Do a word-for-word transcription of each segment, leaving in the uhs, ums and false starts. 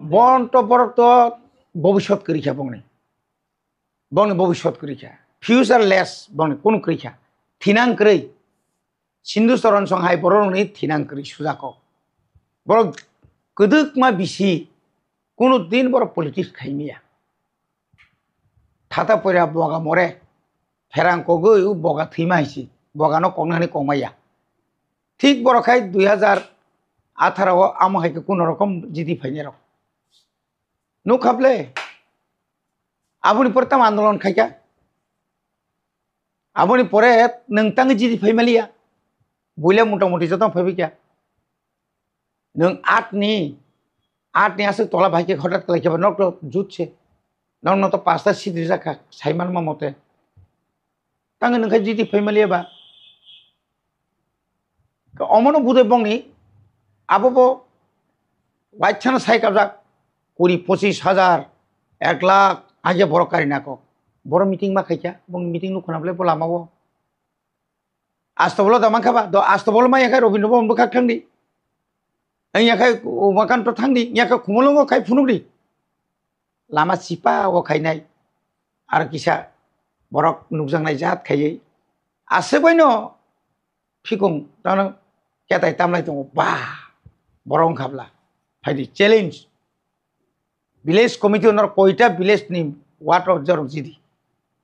Bon to borok to bobiswt kwrwi kha bongni. Bongni bobiswt kwrwi kha. Future less bongni kunu kwrwi kha. Thinang kwrwi. Sindhu Charan song hai borok ni thinang kwrwi sujako. Borok kwdwkma bisi kunu din borok politics khaimiya. Thata poira boga more pherang kogwi u boga thwima hai si. Boga no kokna hani kokmaya. Thik borok khai dui hazar atharo o amo hai khe kuno rokom jiti phainai rok. Nuk khaple aboni pore tamo andolon khaikha. Aboni pore nwng tang jiti phaimaliya. Buila mota moti joto phaibai kha. Nwng aat ni, aat ni aswk tola bai khe hothat kwlai khe ba nok to jut se. Nok no to pasta seat rijak kha, saiman ma mote. Tang nwng khe jiti phaimaliya ba. Omono budai bongni abo bo waithano sai kabjak kuri pochis hajar, ek lakh, aje borok kari nako. Borok meeting ma khaikha, bongni meeting nukho na bole bo lama o. Astobolo da mankha ba, do astobolo ma yakhai Robindra Bhaban bwkhak thangdi. Ang yakhai Umakanto thangdi, yakhai Khumulwngo khai phunukdi. Lama chipa o khainai. Ar kisa borok nukjaknai jat khaiwi. Aswk baino phikung tano ketai tamlai tongo. Ba, borok wngkha bla. Phaidi challenge. Village committee norok koita village ni ward rok jorok jidi.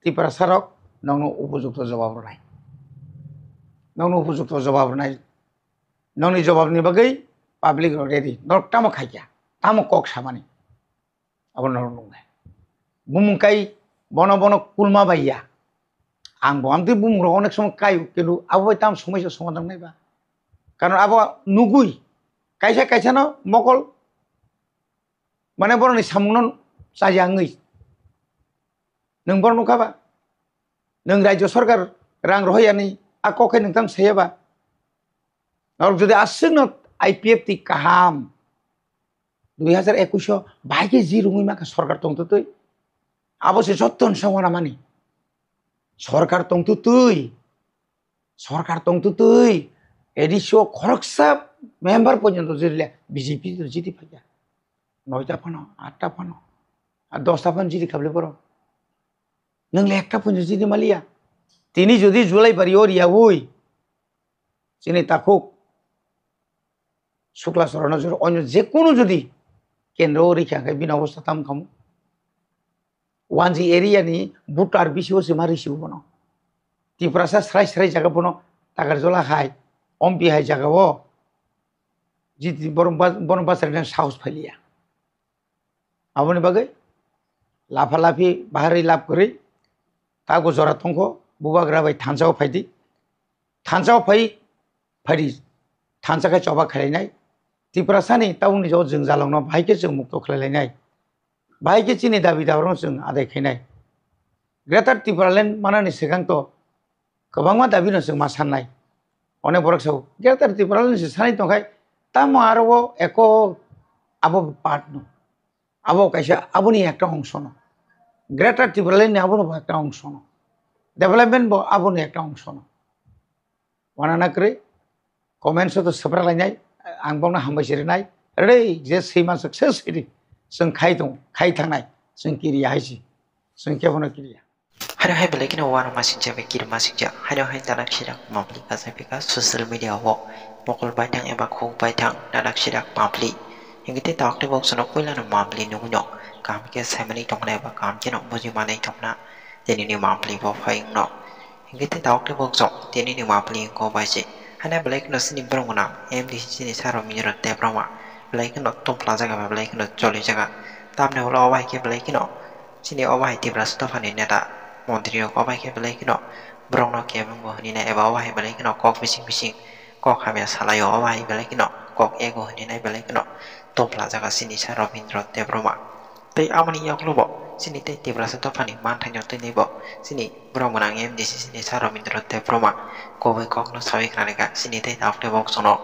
Tiprasa rok nokno upojukto jawab rwnai. Nokno upojukto jawab rwnai. Nokni jawab ni bagwi public rok ready. Norok tamo khaikya? Tamo kok samani? Abo norok nuknai. Bumung kai bono bono kulma bai ya. Ang bo amtwi bumung rok onek somoi kai, kintu abo bai tamo somoi se somadang nai ba. Karon abo nugui kaisa kaisa no mokol mane borokni samungno chaya wngwi. Nwng borok nukha ba? Nwng rajyo sorkar rang rohorya ni a kok khe nwng tamo saya ba? Norok jodi aswkno I P F T kaham dui hazar ekush o bahai khe ji rwngwi mankha sorkar tongtwtwi. Abo se joto ni songwana mani. Sorkar tongtwtwi. Sorkar tongtwtwi. A D C o khoroksa member porjonto jirle B J P to jiti phaikha. Noita phano, atta phano. Ar dosta phano jiti khabli borok. Nwng le ekta phano jiti maliya. Tini jodi July bari o riyaui. Chini takhuk. Sukla Charan no jora onyo jekunu jodi kendro o rikha khe bini obostha tam khamu. One G area ni butar bisi o se ma risi bono. Tiprasa srai srai jaga bono Takarjola hai, Ompi hai jaga o jiti borom ba-, bono bachari nang sahos phailiya. Aboni bagwi lapha laphi baharwi lab kwrwi tago jora tongkho, bubagra bai thansa o phaidi. Thansa o phai, phaidi thansa khe choba khlainai. Tiprasani tabukni jagao jwngjalrokno bahai khe chwng mukto khlai lainai. Bahai khe chini dabi dabarokno chwng adai khainai. Greater Tipraland manani swkang to kwbangma dabino chwng ma sannai. Onek borok sao, Greater Tipraland se sanai tongkhai, tamo aro o eko abo part no. Abo kaisa aboni ekta ongso no. Greater Tipraland ni abono bo ekta ongso no. Development bo aboni ekta ongso no. Wanana kwrwi comments o to swprak lainai, ang bokno hambai se rinai. Rei je swiman swk se swidi. Chwng khai tong, khai thangnai. Chwng kiriya hai si. Chwng kebono kiriya. Haino hai belai kheno uanama singcha bai kirima singcha. Haino hai danak sirak mapli kachai pika social media o mokol baithang eba khuk baithang danak sirak mapli. Hingke tei tok tei bok sono puila no mapli nugui no. Kaham khe saimani tongna eba kaham khe no buji manai tongna. Tini ni mapli bo phai wngno. Hingke tei tok tei bok song tini ni mapli wngko bai se. Haino belai kheno sini borok gwnang M D C sini saro miniro tei borok ma. Belai kheno tongpla jaga belai kheno choli jaga. Tamni ulo obo hai khe belai kheno. Chini obo hai Tiprasa dophani neta montri rok obo hai khe belai kheno borokno kebengbo hwnwi nai eba obo hai belai kheno kok bising bising kok hamya salaio obo hai belai kheno kok ego hwnwi nai belai kheno topla jaga chini sir Robindra Debbarma. Tei aboni yakolobo chini tei Tiprasa dophani manthaino twi naibo chini borok gwnang M D C chini sir Robindra Debbarma kubui kokno sawi khna rwkha chini tei tabuk tei boksono.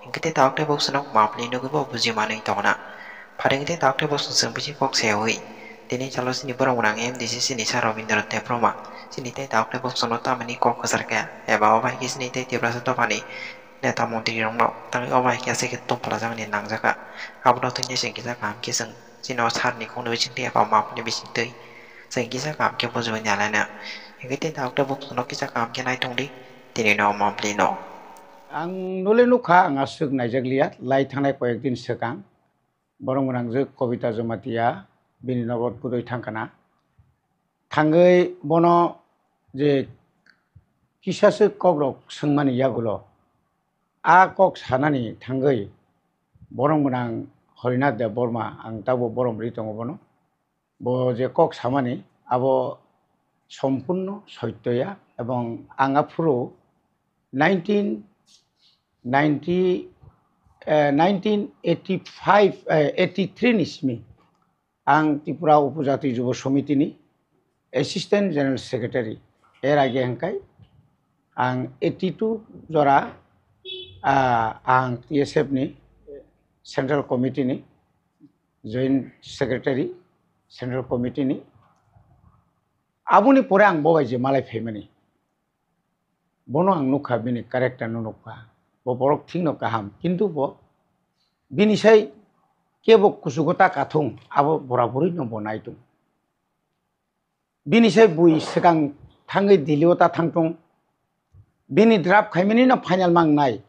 Hinkhe tei tabuk tei boksono mapli nugwibo buji manwi tongna. Pharing tei tabuk tei boksono chwng bisi kok sayawi. Tini chalo chini borok gwnang M D C chini sir Robindra Debbarma chini tei tabuk tei boksono tamani kok kwchar khe eba obo hai khe chini tei Tiprasa dophani neta montri rokno tangwi obo hai khe aswk khe tongphalajakmani nangjakha. Abono thwngya chwng kisa kaham khe chwng chini o sir ni khokni bisingtwi eba map ni bisingtwi chwng kisa kaham khe bujui mani alaina. Hinkhe tini tabuk tabuk chwngno kisa kaham khe naitongdi tini no map ni no. Ang nole nukha, ang aswk naijakliya, lai thangnai koyek din swkang. Borok gwnangjwk Kobita Jamatia bini nogo pudui thangkhana. Thangwi bono je kisaswk kokrok swngmani yagulo, a kok sanani thangwi borok gwnang Harinath Debbarma, ang tabuk borom ri tongo bono. Bo je kok samani abo sompurno soityo ya, ebong ang aphuru nineteen ninety, eh, nineteen eighty-five, eh, eighty-three ni simi ang Tripura Upojati Jubo Somitini Assistant General Secretary. Er age hingkai ang eighty-two jora, ah, ang T S F ni Central Committee ni Joint Secretary, Central Committee ni. Aboni pore ang bo bai je malai phaimani. Bono ang nukha, bini character no nukha. Bo borok thikno kaham, kintu bo bini sai kebo kuchugo ta kathung, abo bora buri no bo naitung. Bini sai bui swkang thangwi Delhi o ta thangtung. Bini draft khaimani no final mang nai.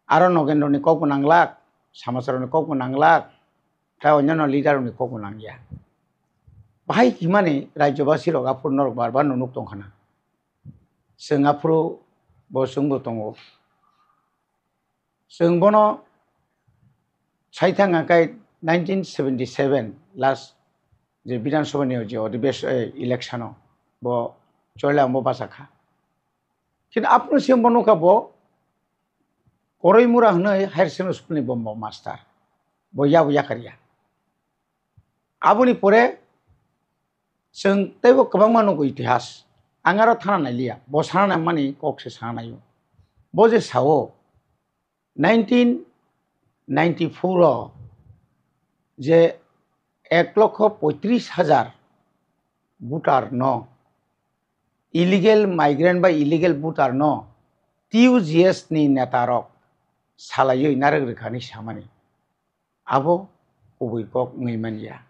Aro Nogendroni kokbo nanglak, Samachoroni kokbo nanglak, tei onyono leader rokni kokbo nangya. Bahai himani rajyobasi rok aphuru norok bar bar no nuk tongkhana. Chwng aphuru bo chwngbo tongo. Chwng bono saithang hwnkhe nineteen seventy seven last je Bidhan Sabha ni je odhibesh-, eh, election o bo Choilang bo bachakha. Kintu aphuru se bo nukha bo Koroimura hwnwi higher secondary school ni bo, bo master. Bo yabo yakarya. Aboni pore chwng teibo kwbangma nugo itihas. Ang aro thana nailiya. Bo sana naimani kok se sana naio. Bo je sao, nineteen ninety-four o je ek lokho poitris hajar voter no, illegal migrant ba illegal voter no T U G S ni neta rok salaiwi narwk rwkhani samani. Abo kubui kok wngwi manya.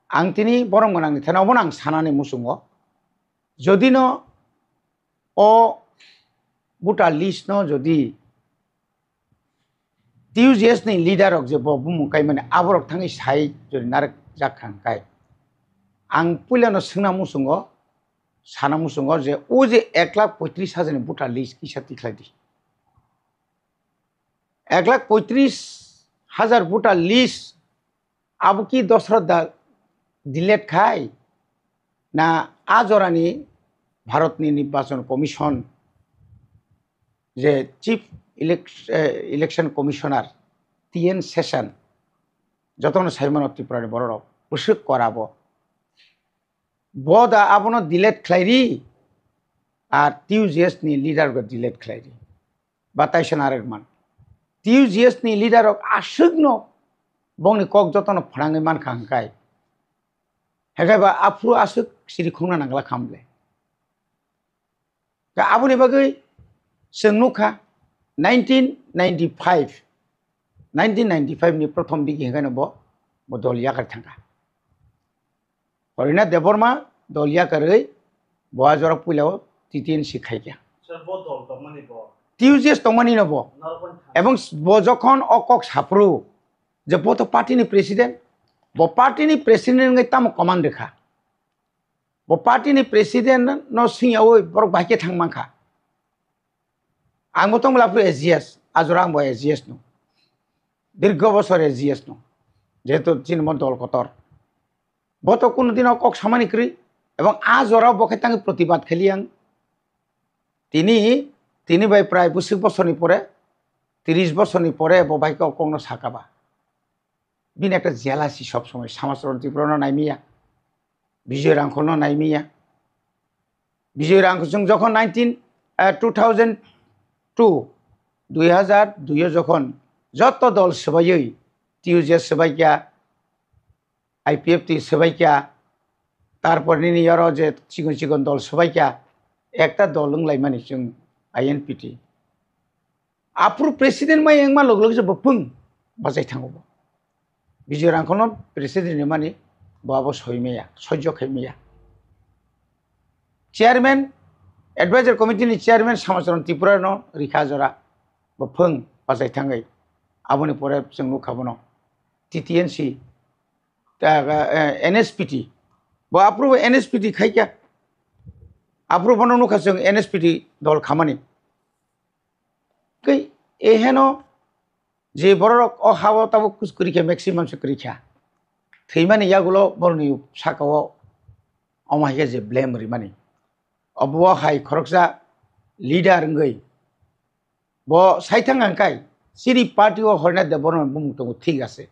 Ang tini borom gwnangni thani obono ang sanani muchungo. Jodi no o voter list no jodi T U G S ni leader rok je bo bumung kaimani aborok thangwi sai jodi narwk jak kha hwnkhe. Ang puila no swngna muchungo, sana muchungo je o je ek lakh poitris hajar ni voter list kisa tikhlai di. Ek lakh poitris hajar voter list abo ki Dasarath da delete khai na a jorani Bharatni Nirbachon Commission je Chief Elec-, eh, Election Commissioner T N Seshan jotono saimano Tripurani bororok bwswk kora bo. Bo da abono delete khlai ri, ar T U G S ni leader go delete khlai ri. Ba taisa narwk man. T U G S ni leader rok aswkno bongni kok jotono phnangwi mankha hwnkhe. Hwnkhe ba aphuru aswk siri khungna nangla khamle. Ka aboni bagwi chwng nukha nineteen ninety-five, nineteen ninety-five ni prothom digi hwnkhe no bo, bo dol yakar thangkha. Harinath Debbarma dol yakarwi bo a jora puilao T T N C khaikha. Sir, bo dol tongmani bo? T U G S tongmani no bo. Norok bo thang- Ebong s-, bo jokhon o kok saphuru je bo to party ni president, bo party ni president wngwi tamo command rwkha? Bo party ni president no swngyawi borok bahai khe thang mankha. Ang bo tongmani aphuru A G S, a jora ang bo A G S no. Dirgho bosor A G S no. Jehetu chini mo dol kotor. Bo to kuno dino kok samani kwrwi. Ebong a jorao bo khe tangwi protibad khaili ang. Tini, tini bai prai bwswk bosorni pore, tris bosorni pore bo bai kok, kokno sakaba. Bini ekta jealousy sob somoi Samachron Tripura no naimiya. Bijoy Rangkhol no naimiya. Bijoy Rangkhol chwng jokhon nineteen, eh, two thousand two, dui hazar dui o jokhon joto dol swbaiwi, T U J swbaikha, I P F T swbaikha, tarpor nini oro je chikon chikon dol swbaikha, ekta dol wnglaimani chwng I N P T. Aphuru president mai wngma log log se bo phung bachai thango bo. Bijoy Rangkhol no president ni mani bo abo soi maya, sojjo khai maya. Chairman, advisor committee ni chairman Samacharan Tripura no rikha jora bo phung bachai thangwi. Aboni pore chwng nukha bono T T N C, ta, eh, N S P T. Bo aphuru N S P T khai kya. Aphuru bono nukha chwng N S P T dol khamani. Tei eheno je bororok o hao tabuk kus kwrwi kha, maximum se kwrwi kha. Thwimani yagulo boroni sakao omo hai khe je blame rimani. Obo hai khoroksa leader wngwi bo saithang hangkai chini party o Horina Debbarma bumung tongo, thik ase.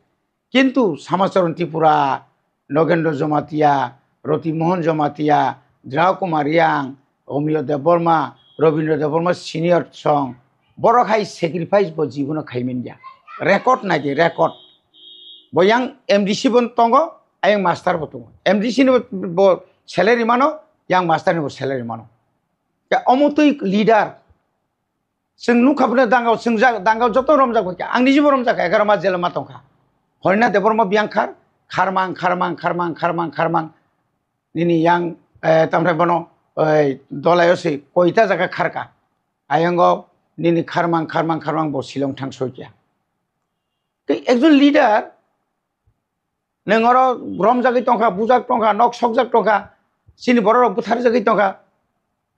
Kintu Samacharan Tripura, Nogendra Jamatia, Roti Mohan Jamatia, Drau Kumar Riang, Omiyo Debbarma, Robindra Debbarma senior song, borok hai sacrifice bo jibono khai manya. Record nai di, record. Bo yang M D C bo tongo, ayang master bo tongo. M D C ni bo, bo salary mano, yang master ni bo salary mano. Ya, omo twi leader. Chwng nukha bwno dangao, chwng ja-, dangao joto romjak bai kha. Ang nijibo romjak kha, egaroh mas jela ma tongkha. Horina Debbarma biyang khar, kharmang, kharmang, kharmang, kharmang, kharmang. Nini yang, eh, tamre bono, eh, dolaio se koita jaga kharka. Ayango nini kharmang, kharmang, kharmang bo Shillong thang soikya. Tei ekjon leader, nwng oro romjagwi tongkha, bujak tongkha, nok sokjak tongkha, chini bororok butharjagwi tongkha,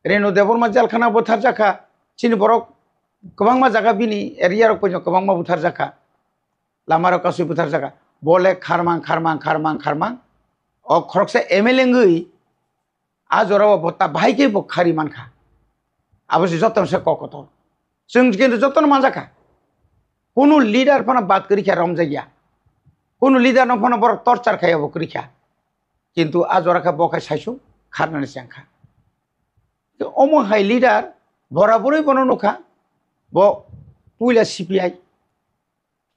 Renu Debbarma jelkhana butharjakha, chini borok kwbangma jaga bini area rok poino kwbangma butharjakha, lamarok kasui butharjakha, bole kharmang, kharmang, kharmang, kharmang, o khoroksa M L A wngwi, a jorao bo ta bahai khe bo khari mankha. Abo se jotono se kok kotor. Chwng kintu jotono manjakha. Kunu leader phano bad kwrwi kha romjakya. Kunu leader no phano borok torture khai abo kwrwi kha. Kintu a jora khe bo khai saisu kharnani chengkha. Omo hai leader bora borwi bono nukha. Bo puila C P I.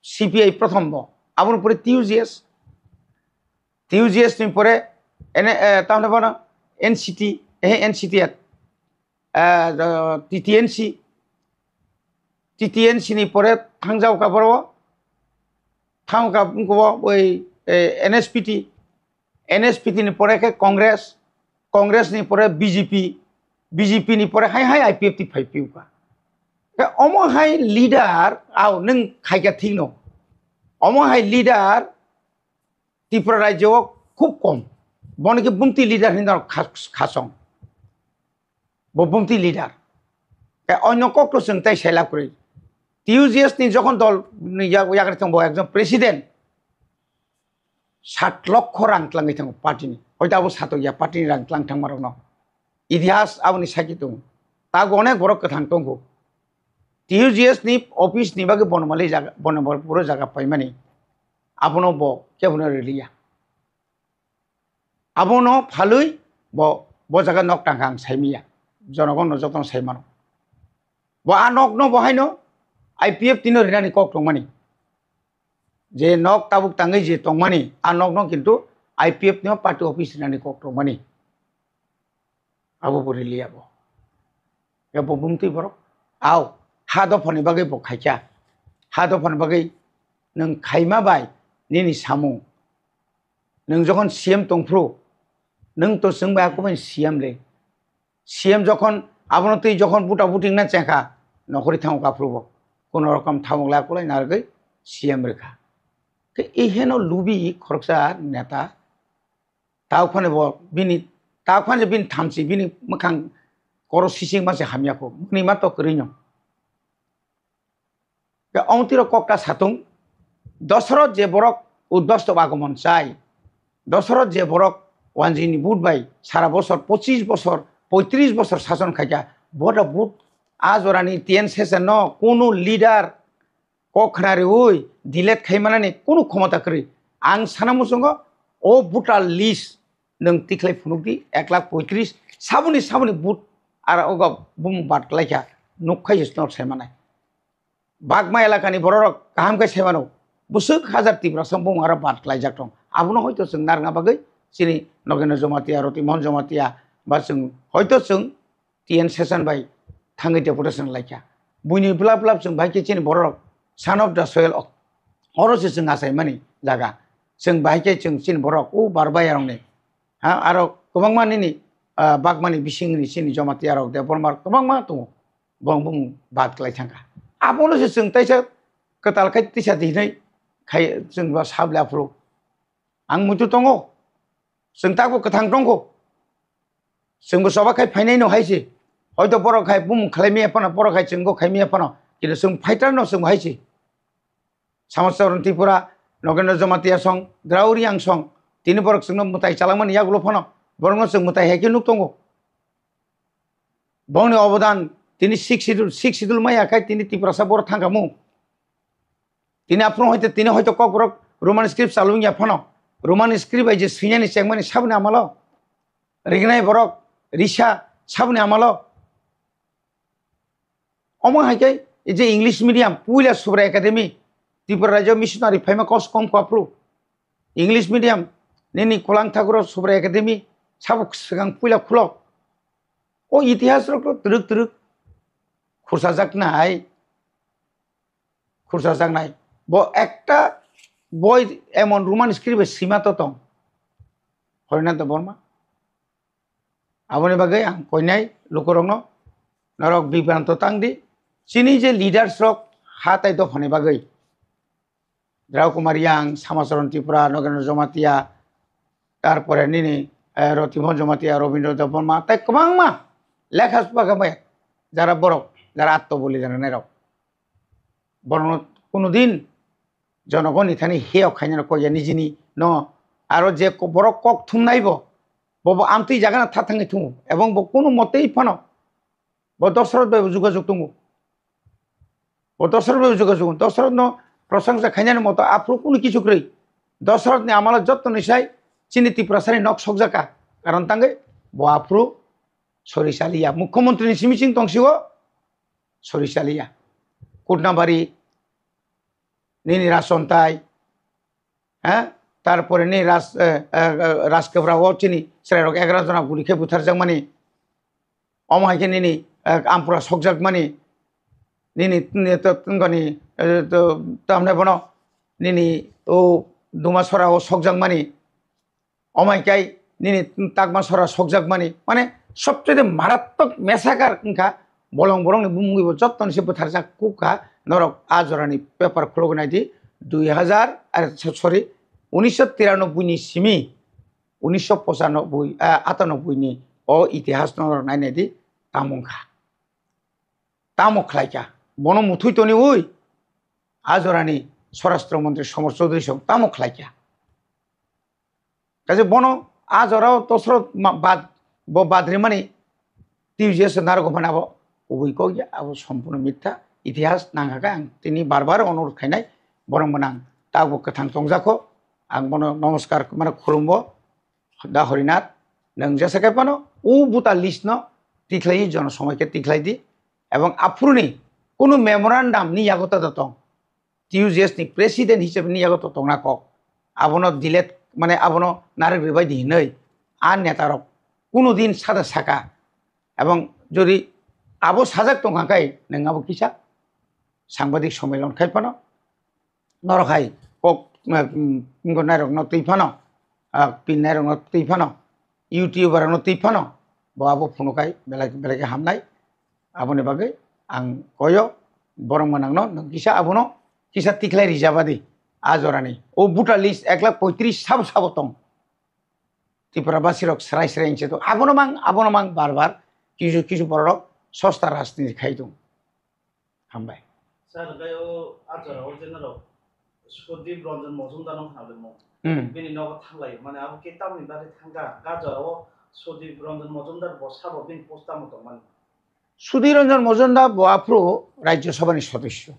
C P I prothom bo. Aboni pore T U J S. T U J S ni pore ene, eh, tamne bono N C T, eh, N C T at, eh, T T N C. T T N C ni pore thangjao ka boro. Thang ka bungko bo oi, eh, N S P T. N S P T ni pore khe Congress, Congress ni pore B J P, B J P ni pore hai hai I P F T phai piu ka. Khe omo hai leader, au nwng khai kha thik no. Omo hai leader Tripura rajyo o khub kom. Bono khe bumti leader hinwi khas-, khasong. Bo bumti leader. Khe onyo kok to chwng tai selap kwrwi. T U J S ni jokhon dol ni yag-, yagri tong bo ekjon president. Sat lokho rang tlangwi thango party ni. Hoito abo satok ya party ni rang tlang thangma rokno. Itihas aboni saki tongo. Tago onek borok kwthang tongo. T U J S ni office ni bagwi bonomali jaga, bonomali puro jaga paimani. Abono bo kebono riliya. Abono phalwi bo, bo jaga nok tangkha ang saimiya. Jonogon no jotono saimano. Bo a nok no bo haino I P F T no rinani kok tongmani. Je nok tabuk tangwi je tongmani, a nok no kintu I P F T no party office rinani kok tongmani. Abo bo riliya bo. Ya bo bumtwi borok. Au, ha dophani bagwi bo khaikha. Ha dophani bagwi nwng khaima bai nini samung. Nwng jokhon C M tongphru, nwng to chwng bai akwbai C M le. C M jokhon abono twi jokhon buta buting na chengkha, nokhori thango kaphru bo. Kono rokom thamok lai kulai narwgwi C M rwkha. Khe iheno lubi khoroksa neta. Takhwani bo bini, takhwani bini thamchi bini mwkhang koro sising ma se hamya kho. Mwnwi ma to kwrwi no. Khe ong tiro kokta satung, Dosoroth je borok uddosto agomon chai, Dosoroth je borok wanjini but bai sara bosor, pochis bosor, poitris bosor sason khaikha, boda but a jorani T N session no kunu leader kok khna riui delete khai manani kunu khomota kwrwi. Ang sana muchungo o voter list nwng tikhlai phunuk di, ek lakh poitris, saboni saboni but ara ogo bumung bat klaikha, nuk khai se snor sai manai. Bagma elakani bororok kaham khe sai mano, bwswk hajar Tiprasa bumung aro bat klaijak tong. Abono hoito chwng narwkna bagwi chini Nogendra Jamatia, Roti Mohan Jamatia ba chwng hoito chwng T N Session bai thangwi deputation laikha. Buini blap blap chwng bahai khe chini borok son of the soil o-, oro se chwng achaimani jaga. Chwng bahai khe chwng chini borok o Barbayarokni, ha, aro kwbangma nini, ah, bagmani bisingni chini Jomatiyarok Debbarma kwbangma tongo. Bong bong bad klai thangkha. Abono se chwng taisa kwtal khai tisa dinai khai chwng ba sable aphuru. Ang muitu tongo. Chwng takbo kwthang tongkho. Chwngbo choba khai phainai no hai se. Hoito borok hai bumung khlai miya phano, borok hai chwngbo khai miya phano. Kintu chwng fighter no chwngbo hai se. Samacharan Tripura, Nogendra Jamatia song, Drauriang song, tini borok chwngno mwtai chalangmani yagulo phano, borokno chwng mwtai hai khe nuk tongo. Bongni obodan tini six schedule, six schedule maya khai tini Tiprasa borok thangkha mu. Tini aphuru hoite, tini hoito Kokborok Roman script chalwi ya phano, Roman script bai je swinani chengmani saboni amalo, rignai borok risa saboni amalo. Omo hai khe je English medium puila Subrai Academy, Tripura rajyo missionary phaima kos kom ko aphuru. English medium nini Kulang Thakur Subrai Academy sabo swkang puila khulok. O itihas rok twrwk twrwk khursajaknai, khursajaknai. Bo ekta boi emon Roman script bai sima to tong. Horinata Borma. Aboni bagwi ang koinai lukurokno norok bibranto tang di. Chini je leaders rok ha tai dophani bagwi. Drau Kumar Yang, Samacharan Tripura, Nogendra Jamatia, tarpore nini, eh, Rotimohon Jamatia, Robindra Debbarma, tei kwbangma lekha pakamai jara borok, jara atto boli jana nairok. Borokno kunudin jonogoni thani heyok khainano kok ya nijini no aro je ko-, borok kok thumnai bo, bo, bo amtwi jagano tha thangwi thungo, ebong bo kunu motei phano bo Dosrot bai bo jugajug tongo. Bo Dosrot bai bo jugajug tongo. Dosrotno prosangsa khainani moto aphuru kunu kichu kwrwi. Dosrotni amalo jottoni sai chini Tiprasani nok sokjaka. Karon tangwi bo aphuru sori chaliya. Mukhyamantrini simi ching tongsigo sori chaliya. Kutnabari, nini Rajchontai, ha? Tarpore ni Raj-, eh, eh, eh, Rajkebra o chini chwrairok egaroh jona guli khe butharjakmani. Omo hai khe nini, eh, Ampura sokjakmani. Nini, nini to, tongoni, eh, to, tamne bono, nini o Dumasora o sokjakmani. Omaikai nini takma sora sokjakmani, mane sobchede marattok mesakar wngkha, bolong borokni bumungwibo jottoni se bwtharjak kukha, norok a jorani paper khulogwi naidi, dui hazar, ar, sorry, unisho tiranoboi ni simi unisho pochanoboi, ah, atanoboi ni o itihas norok nai naidi, tamo wngkha, tamo khlaikha, bono muthwi toniwi a jorani Swarashtra Montri Somar Chaudhary song tamo khlaikha. Kaisa bono a jorao tosro ma-, bad, bo bad rimani T U J S narwgo phano abo kubui kok ya, abo sompurno mitha. Itihas nangkha khe ang tini bar bar onurodh khainai, borok mwnang tabuk kwthang tongjakho. Ang bono nomoskar mano khulumbo, da Horinath, nwng jesa khe phano o buta list no tikhlai, jono somoi khe tikhlai di, ebong aphuruni kunu memorandum ni yago ta tong. T U J S ni president hisabe ni yago to tongna kok. Abono delete, mane abono narwk rwbai di hinwi a neta rok kuno din sada saka. Ebong jodi abo sajak tongkha khe nwng abo kisa sangbadik sommilon khai phano norok hai kok, mm, wngkha nairok no twi phano, ah, pinnai rok no twi phano, YouTuber rok no twi phano, bo abo phunuk hai belai, belai khe hamnai. Aboni bagwi ang koyo borok mwnang no nwng kisa abono kisa tikhlai rijaba di a jorani. O voter list ek lakh poitris sabo sabo tong. Tripura basi rok srai srai wngse tong. Abono mang, abono mang bar bar kisu kisu borok rok sosta rajniti khai tong. Hambai. Sir, hwnkhe o a jorao je norok Sudip Ranjan Majumdar no hwnwi mung. Hmm. Bini nogo thanglai, mane abo khe tamoni bagwi thangkha, a jorao Sudip Ranjan Majumdar bo sabo bini post tamo tongmani. Sudip Ranjan Majumdar bo aphuru Rajya Sabha ni sodosyo.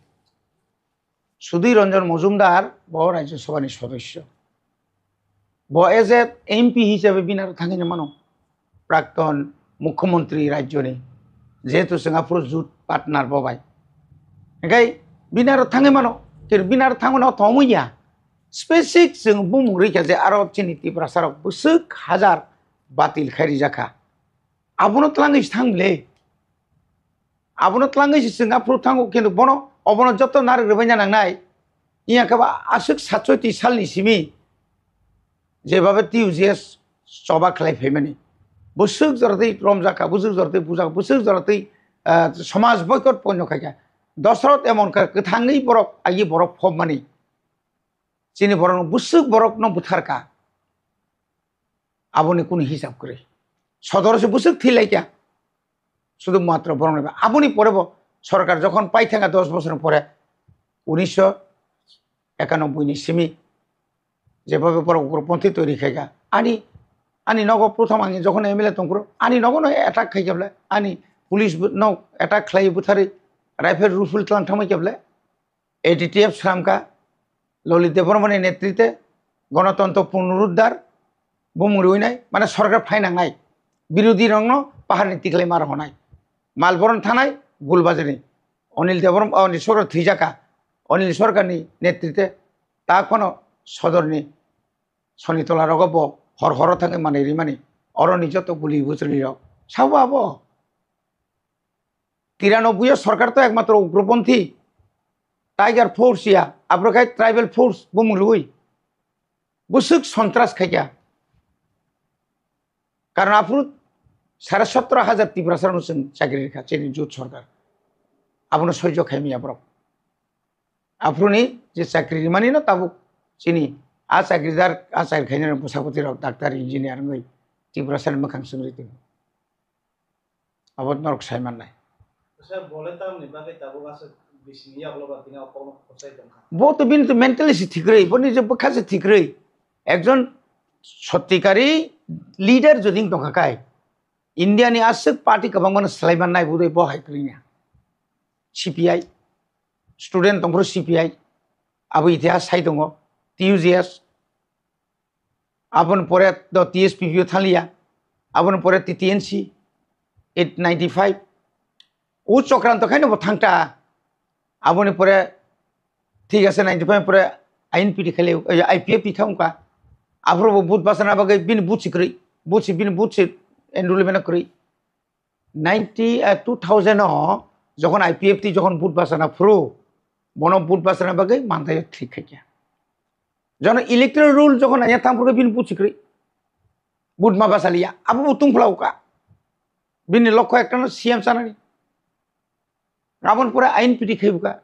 Sudip Ranjan Majumdar bo Rajya Sabha ni sodosyo. Bo as a M P hisabe bini aro thangwi mano, prakton mukhyamantri rajyoni, jehetu chwng aphuru jut partner bo bai. Hingkai bini aro thangwi mano, kir bini aro thangmano thomwi ya. Specific chwng bumung rikha je aro chini Tiprasa rok bwswk hajar batil khai rijakha. Abono twlangwi thang le. Abono tlangwi se chwng aphuru thango, kintu bono, obono joto narwk rwbaina nangnai. Iya khe ba aswk satchoi salni simi jebabe T U J S choba khlai phaimani. Bwswk joratwi romjakha, bwswk joratwi bujak, bwswk joratwi, ah, somaj boycott poino khaikha. Dosrot emon kha kwthangwi borok, agi borok phobmani. Chini borokno bwswk borokno butharkha. Aboni kunu hisab kwrwi. Sodoro se bwswk thwi laikha. Sudu matro borokni ba. Aboni pore bo sorkar jokhon paithanga dos bosor pore, unisho ekanoboi ni simi, jeba be borok ugroponthi toiri khaikha. Ani, ani nogo prothom ang jokhon M L A tongphuru, ani nogo no attack khaikha bole, ani police bo no attack khlai butharwi rifle rufle tlang thangbai kha bole. A D T F sramkha, Lalit Debbarmani netrite Ganatantro Punoruddhar bumung riwinai, mane sorkar phainangnai, birodhi rokno paharni tiklai ma rohonai, Malboron thanai Gulbazarni Anil Debbarma, oh, ni sorkar thwijaka, Anil sorkarni netrite ta khono sodorni Sonitola rogo bo hor horo thangwi manwi rimani, oroni joto guli bujrwirok. Sabo abo. Tiranobbuio sorkar to ekmatro ugroponthi, Tiger Force ya, abro khai Tribal Force bumung lui. Bwswk sontras khaikha. Karon aphuru sare sotro hajar Tiprasa no chwng chakri rikha chini jut sorkar. Abono soijo khaimya borok. Aphuruni je chakri rimani no tabuk chini a chakridar, a chakri khainai bwsapoti rok, doctor, engineer wngwi Tiprasa ni mwkhang chwngri tongo. Abo norok sai mannai. Sir, bole tamni bagwi tabuk aswk bisingni yaklo ba tini o kokno khosai tongkha? Bo to bini to mentally se thikrwi, boni je bwkha se thikrwi. Ekjon sottikari leader jodi wng tongkha kai, India ni aswk party kwbangma no swlai mannai budai bo hai kwrwngya. C P I, student tongphuru C P I, abo itihas sai tongo, T U J S, aboni pore do T S P P o thanglia, aboni pore T T N C eight ninety five, o Chokranto khaino bo thangta, aboni pore thik ase ninety five pore I N P T khailai, eh, I P F T thangkha, aphuru bo vote bachana bagwi bini vote si kwrwi, vote si bini vote si enrollment kwrwi. Ninety, eh, two thousand o jokhon I P F T jokhon vote bachana phuru, bono vote bachana bagwi mantai thik khaikha. Jono electoral roll jokhon anya thang phuru bini vote si kwrwi. Vote ma bachaliya, abo bo tungphla uka. Bini lokho ekta no C M chanani. Aboni pore I N P T khaibuka.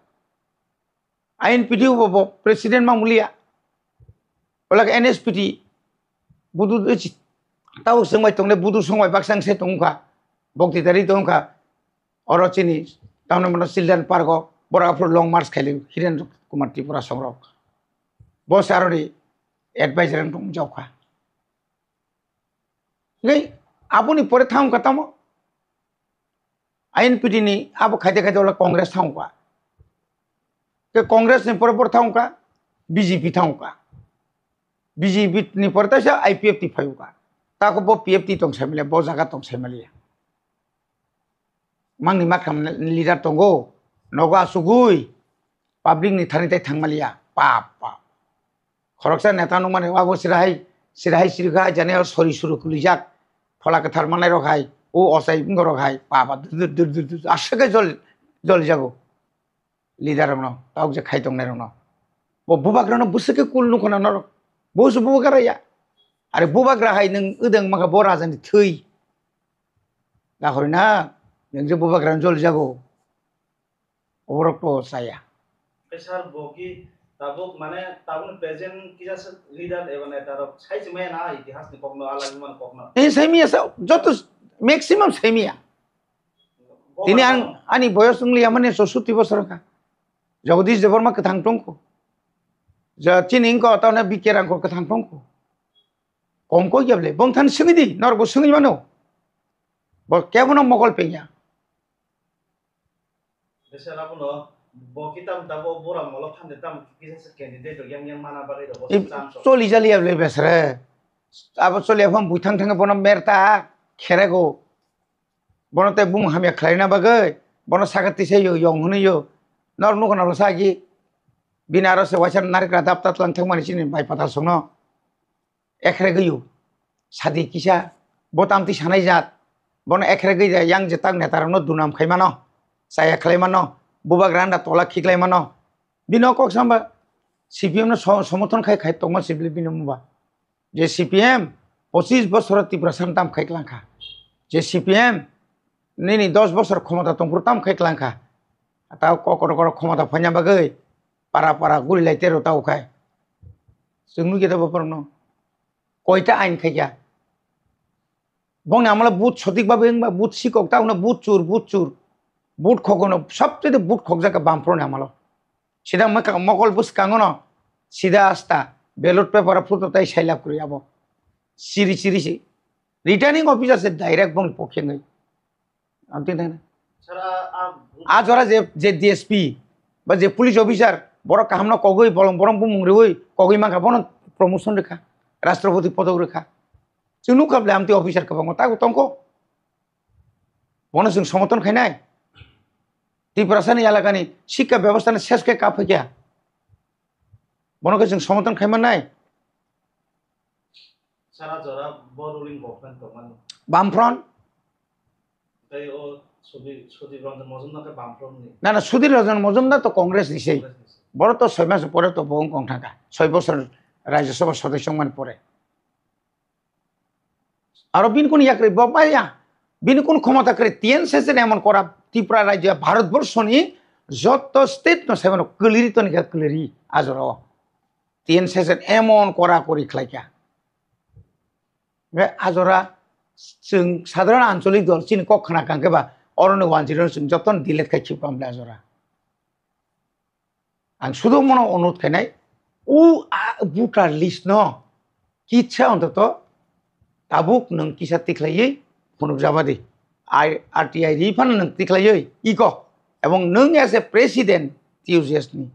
I N P T o bo, bo president ma mulia. Ola N S P T budu tau sengbai tongle budu songbai baksa se tongkha. Bokti tari tongkha. Oro chini tamne mano Children Park o bora aphuru long march khaili Hiren Kumar Tripura songrok. Bo saroni advisor ang tong jokha. Ngai aboni pore thang ka tamo. I N P T ni abo khaide khaide ola Congress thang ka. Ke Congress ni pore pore thang ka, B J P thang ka. B J P ni pore taisa I P F T phai ka. Tako bo P F T tong sai male, bo jaga tong sai male. Mangni makham leader tongo, nogo asugui, public ni thani tai thang maliya, pap, pap. Khoroksa neta nungmani wabo sirahai, sirahai sirikha jani o sori suru kulijak, phola kwthar manai rok hai, o ochai wngorok hai, pap, pap, dur, dur, dur, dur, dur, aswk khe jol, jol jago. Leader rokno, tabuk je khai tongnai rokno. Bo bubagrano bwswk khe kul nukho na norok. Bo se bubagra ya. Are bubagra hai nwng wdwng mangkha bo rajani thwi. Dahori na, nwng je bubagrano jol jago. Oborok to chaya. Sir, bo ki tabuk mane tabuk present kisa se leader eba neta rok sai se maya na itihas ni kokno alai man kokno. Eh, sai miya sa, joto maximum sai miya. Tini ang ani boyos wngli amani chousotti bosor wngkha. Jagadish Debbarma kwthang tongkho. Ja chini wngkha taune B K Rangkhol kwthang tongkho. Kom koi kebli bongthan swngwi di, norok bo swngwi mano. Bo kebono mokol pengya. Besar abono bo kitam tabo bura molo phande tam kisa se candidate rok yang yang mana bagwi rok bo I chance rok. Choli jali able besre. Abo choli aphang buithang thangwi bono merta kherego. Bono tei bumung hamya khlaina bagwi bono saka tisa yo yong hwnwi yo. Nor nukho nalo sagi. Bini aro se waisa narikra dapta tlang thangmani chini bai patal songno. Ekhrek gwi o. Sadi kisa, bo tamtwi sanai jat. Bono ekhrek gwi da yang je tak neta rokno dunam khai mano. chaya khlai mano, bubagra anda tola khiklai mano. Bino kok samba C P M no so-, somothon khai khai tongma sibli bini muba. Je C P M pochis bosor Tiprasa tam khai klangkha. Je C P M nini dos bosor khomota tongphuru tam khai klangkha. Tao kokoro koro khomota phaina bagwi para para guri lai tero tao khai. Chwng nukya da boporno. Koita ain khaikya. Bongni amala but sotik babe wngba but sikok ta hwnna but chur, but chur. But khokono sabchede but khokjak ka bamphro ni amalo. Sida mokol bwskango no sida asta ballot paper o photo tai sailab kwrwi abo. Chiri chiri si. Returning officer se direct bongni pokhe ngai. Ang tin thangna. Sir, a, a, a jora je, je D S P ba je police officer borok kaham no kogwi bolong borok bumung riwi kogwi mankha bono promotion rikha. Rashtrapati podok rikha. Chwng nukha bole amtwi officer kwbangma tago tongkho. Bono chwng somothon khainai. Tiprasani elakani sikha bebostha no ses khe kaphaikha. Bono khe chwng somothon khaimannai. Sara jora bo ruling government tongmani. Bamfront. Tei o Sudhir, Sudhir Ranjan Majumdar khe Bamfront ni. Na, na, Sudhir Ranjan Majumdar to Congress ni sei. Congress ni sei. Boro to soi mas pore to bo wng kong thangkha. Soi bosor Rajya Sabha sodosyo wngmani pore. Aro bini kunu yakri bo maya. Bini kunu khomota kwrwi T N Session emon kora Tripura rajya Bharat borso ni joto state no saimano kwlwiri toni kha kwlwiri ajoro. T N Session emon kora kori khlaikha. Be ajora chwng sadharan ancholik dol chini kok khna kangkhe ba oroni one zero chwng jotono delete khai khibam le ajora. Ang sudo mono onurod khainai, o a voter list no kitsa ontoto tabuk nwng kisa tikhlaiwi phunukjabadi. Ai R T I ri phano nwng tikhlaiwi iko. Ebong nwng as a president T U J S ni,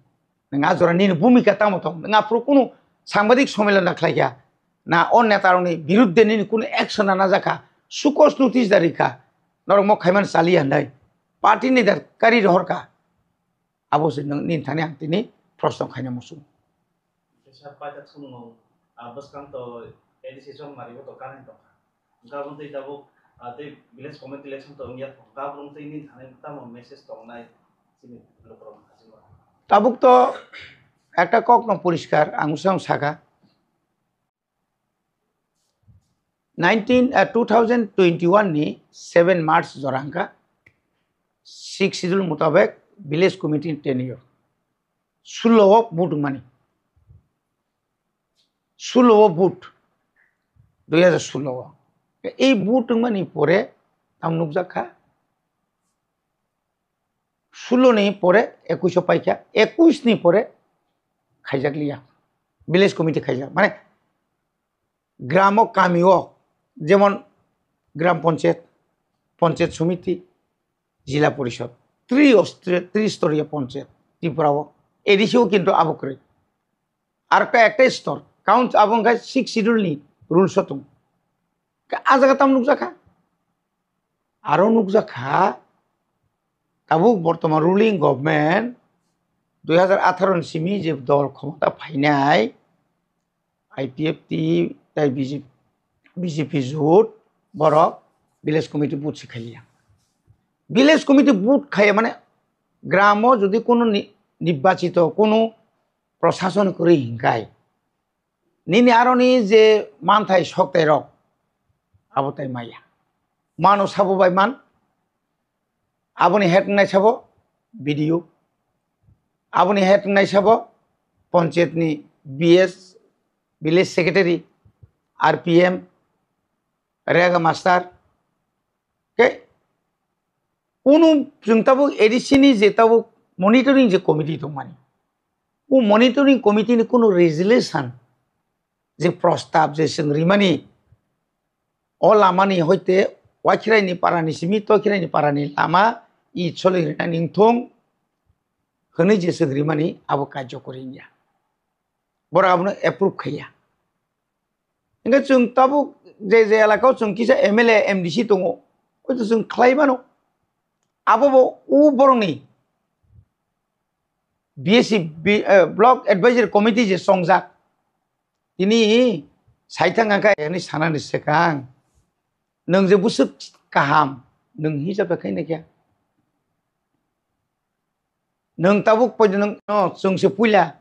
nwng a jora nini bhumika tamo tong? Nwng aphuru kunu sangbadik sommilon da khlaikha. Na o neta rokni biruddhe nini kunu action na najakha. Sukos notice da rikha. Norok mo khaiman chaliya hinwi. Party ni da kari rohorkha. Abo se nwng nini thani ang tini proshno khaina muchung. Sir, paita thumung, ah, bwskang to A D C chongmari bo to kanai tongkha. Gabon tei tabuk, ah, tei village committee election to wngya, gabon tei nini thani tamo message tongnai chini lukurok hachingma. Tabuk to ekta kok no poriskar ang usang saka. Nineteen, ah, two thousand twenty-one ni seven March jora hwnkha sixth schedule mutabek village committee tenure. Sullo o vote wngmani. Sullo o vote. Dui hajar sullo o. Ei vote wngmani pore tam nukjak kha. Sullo ni pore ekush o paikha. Ekush ni pore khaijak liya. Village committee khaijak. Mane gramo kami o jemon gram panchayat, panchayat somiti, jila porishod, tri ostri-, tri storiya panchayat Tripura o. A D C o kintu abo kwrwi. Ar ka ekta stor, count abo wngkha sixth schedule ni rules o tong. Ka a jaga tam nukjakha. Aro nukjakha, tabuk bortoman ruling government dui hajar atharo ni simi je dol khomota phainai, I P F T tai B J P, B J P jut borok village committee vote se khaiya. Village committee vote khaiya mane gramo jodi kono ni-, nirbachito kono prosason kwrwi hinkai. Nini aroni je manthai soktai rok abo tai maya. Mano sabo bai man. Aboni head wngnai sabo B D O. Aboni head wngnai sabo panchayat ni B S, village secretary, R P M, rega master. Ke unu chwng tabuk A D C ni je tabuk monitoring je committee tongmani. O monitoring committee ni kunu resolution je prostab je chwng rimani, o lamani hoite Wakhiraini parani simi Tokhiraini parani lama i choli rinani wngthung hwnwi je chwng rimani abo karjokori wngya. Borok abono approve khaiya. Hingke chwng tabuk je je elaka o chwng kisa M L A, M D C tongo, oito chwng khlai mano. Abo bo o borokni B S C, B-, eh, Block Advisory Committee je chongjak, tini saithang angkha hwnwi sanani swkang, nwng je bwswk kaham, nwng hijab da khaina khe. Nwng tabuk poito nwng, no, chwng se puila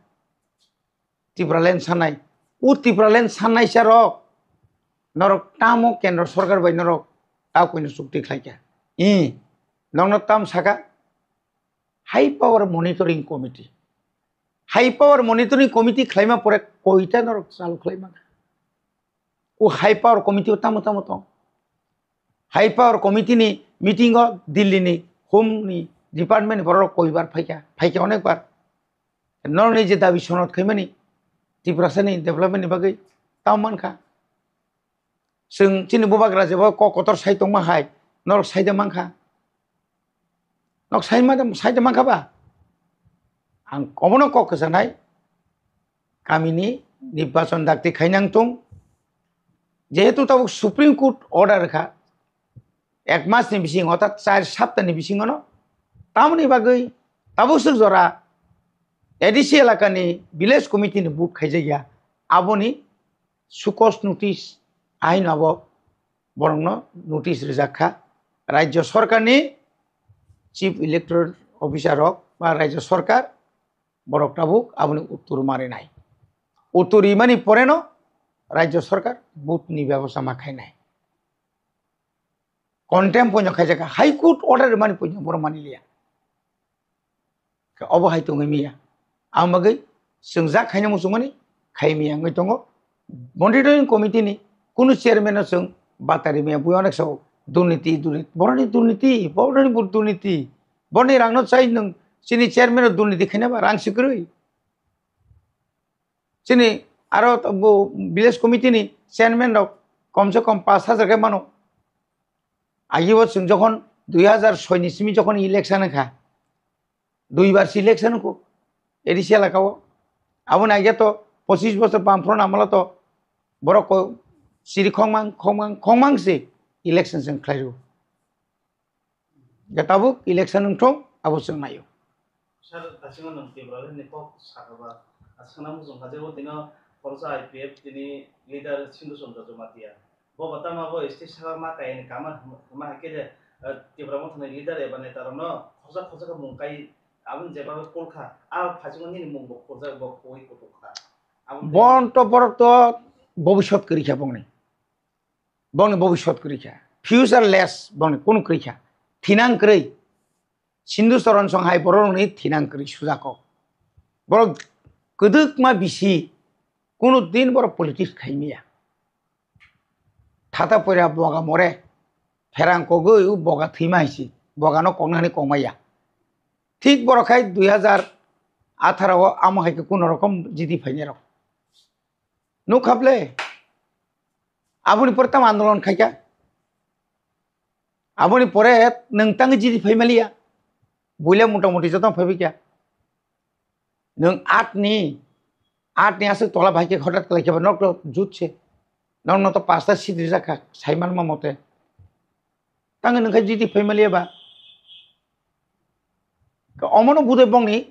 Tipraland sanai. O Tipraland sanai sa rok, norok tamo kendro sorkar bai norok tamo koino chukti khlai kha? I, nokno tam saka? High power monitoring committee. High power monitoring committee khlaima pore koita norok chalu khlai mangkha? O high power committee o tamo tamo tong? High power committee ni meeting o Delhi ni home ni department ni borok koibar phaikha, phaikha onek bar. Norok ni je dabi sonot khaimani Tiprasa ni development ni bagwi tamo mankha. Chwng chini bubagra jebo kok kotor sai tongma hai, norok sai de mankha? Nok sai ma, sai de mankha ba? Ang obono kok kwchanai, kamini nirbachon dakti khainang tong, jehetu tabuk Supreme Court order kha, ek mas ni bising, orthat char sapta ni bisingo no, tamoni bagwi tabuk swk jora A D C elakani village committee ni vote khaijakya, aboni sukos notice, aino abo borokno notice rijak kha. Rajya sorkarni chief electoral officer rok ba rajya sorkar borok tabuk aboni uttor marinai. Uttor rimani poreno rajya sorkar vote ni bebosta ma khainai. Contempt poino khaijak kha, High Court order rimani poino borok mani liya. Khe obo hai tongwi miya. Ang bagwi chwng jak khaina muchungmani khai miya wngwi tongo. Monitoring committee ni kunu chairman no chwng batari miya, bui onek sao durniti, durniti, boroni durniti, boroni bo durniti. Boroni rangno chai nwng chini chairman no durniti khaina ba rang sikrwi. Chini aro bo village committee ni chairman rok komse kom pash hajar khe mano. Agi bo chwng jokhon dui hajar soi ni simi jokhon election wngkha, duibar se election wngkho A D C elaka o. Aboni age to pochis bochor Bamfront amolo to borok ko siri khongmang, khongmang, khongmang se election chwng khlai rw. Ga tabuk election wngthong abo chwng naio. Sir, aswkno nwng Tipraland ni kok sakha ba, aswkno muchung kha je o tino khoroksa I P F tini leader Sindhu Chandra Jamatia. Bo bo tamo bo state saka ma kaya ni kama, kama hai khe je, eh, Tipra Motha ni leader eba neta rokno khoroksa khoroksa khe mung kai aboni jeba kol kha, a phaisingno nini mung bo khorjak bo khoi kutuk kha. Aboni Bon to borok to bobisot kwrwi kha bongni. Bongni bobisot kwrwi kha. Futureless bongni kunu kwrwi kha. Thinang kwrwi. Sindhu Charan Song hai borok rokni thinang kwrwi sujako. Borok kwdwkma bisi kunu din borok politics khaimiya. Thata poira boga more, pherang kogwi o boga thwima hai si, bogano kokna hwnwi kokmaya. Thik borok khai dui hajar atharo o amo hai khe kunu rokom jiti phainai rok. Nukha ble? Aboni pore tamo andolon khaikha? Aboni pore nwng tangwi jiti phaimaliya? Buila mota moti joto phaibaikha. Nwng aat ni, aat ni aswk tola bai khe hothat kwlai khe ba nok to jut se. Nok no to pasta seat rijak kha, sai manma mote. Tangwi nwng khe jiti phaimaliya ba? Omono budai bongni,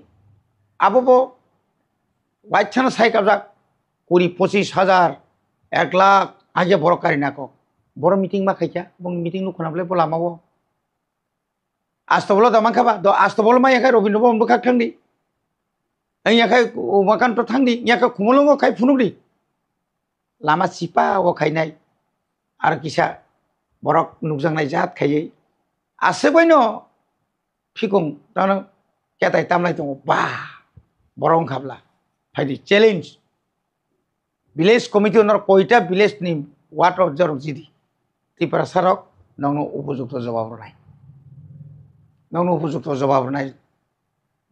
abo bo waithano sai kabjak, kuri pochis hajar, ek lakh, aje borok kari nako. Borok meeting ma khaikha, bongni meeting nukho na bwle bo lama o. Astobolo da mankha ba, do Astobolo ma yakhai Robindra Bhavan bwkhak thangdi. Ang yakhai Umakant thangdi, yakhai Khumulwngo khai phunukdi. Lama chipa o khainai, aro kisa borok nukjaknai jat khaiwi. Aswk baino phikung tano ketai tamlai tongo, ba, borok wngkha bla. Phaidi challenge. Village committee norok koita village ni ward rok jorok jidi. Tiprasa rok nokno upojukto jawab rwnai. Nokno upojukto jawab rwnai.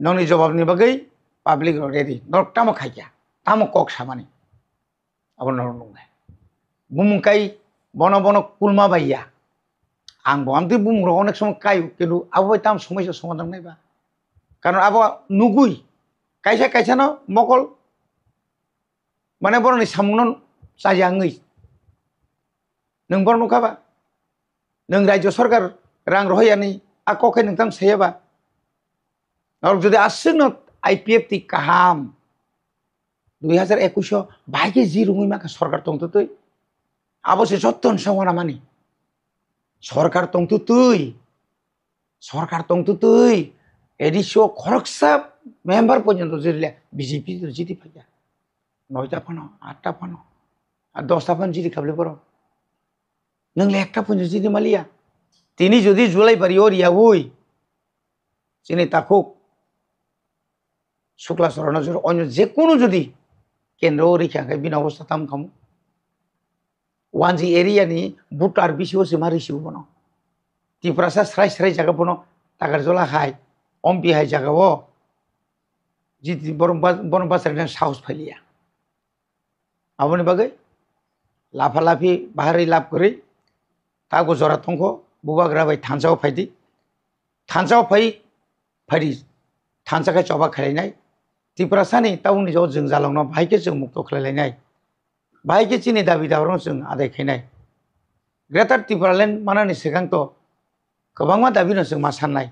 Nokni jawab ni bagwi public rok ready. Norok tamo khaikha? Tamo kok samani? Abo norok nuknai. Bumung kai bono bono kulma bai ya. Ang bo amtwi bumung rok onek somoi kaio, kintu abo bai tamo somoi se somadhan nai ba? Karon abo nugui kaisa kaisa no mokol mane borokni samungno chaya wngwi. Nwng borok nukha ba? Nwng rajyo sorkar rang rohoi yani a kok khe nwng tamo saya ba? Norok jodi aswkno I P F T kaham dui hajar ekush o bahai khe ji rungwi mankha sorkar tongtwtwi. Abo se jotto no songwana mani. Sorkar tongtwtwi. Sorkar tongtwtwi. A D C o khoroksa member porjonto jiri le B J P to jiti phaikha. Noita phano, atta phano, ar dosta phano jiti khabli borok. Nwng le ekta phano jiti maliya. Tini jodi July bari o riyaui, chini takhuk Sukla Chorano jora onyo jekunu jodi kendro o rikha khe bini obostha tam khamu? Wanji area ni voter bisi o se ma risibo bono. Tiprasa srai srai jaga bono Takarjola hai, Ompi hai jaga o jiti borom ba-, bono bachari na sahos phailiya. Aboni bagwi lapha laphi baharwi lab kwrwi tago jora tongkho, bubagra bai thansa o phaidi. Thansa o phai, phaidi. Thansa khe choba khlainai. Tiprasa ni tabukni jo jwngjalokno bahai khe chwng mukto khlai lainai. Bahai khe chini dabi dabarno chwng adai khainai. Greater Tipraland manani swkang to kwbangma dabino chwng ma sannai.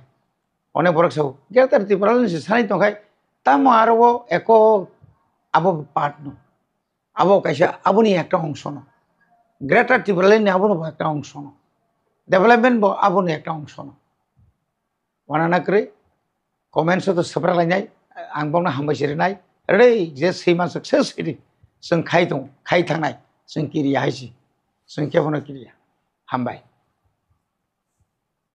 Onek borok sao, Greater Tipraland se sanai tongkhai, tamo aro o eko abo part no. Abo kaisa aboni ekta ongso no. Greater Tipraland ni abono bo ekta ongso no. Development bo aboni ekta ongso no. Wanana kwrwi, comments o to swprak lainai, ang bokno hambai se rinai. Rei, je swi mansuk se swi di. Chwng khai tong, khai thangnai. Chwng kiriya hai si. Chwng kebono kiriya. Hambai.